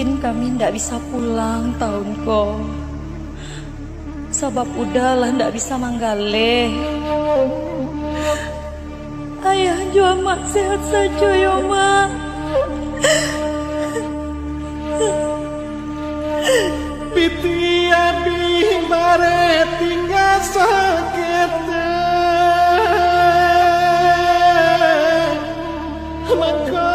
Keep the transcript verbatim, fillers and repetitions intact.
Kami ndak bisa pulang taun ko, sabab Uda lah ndak bisa manggaleh. Ayah jo Amak sehat sajo yo, Mak. Pitih abih bareh tingga saketek, mako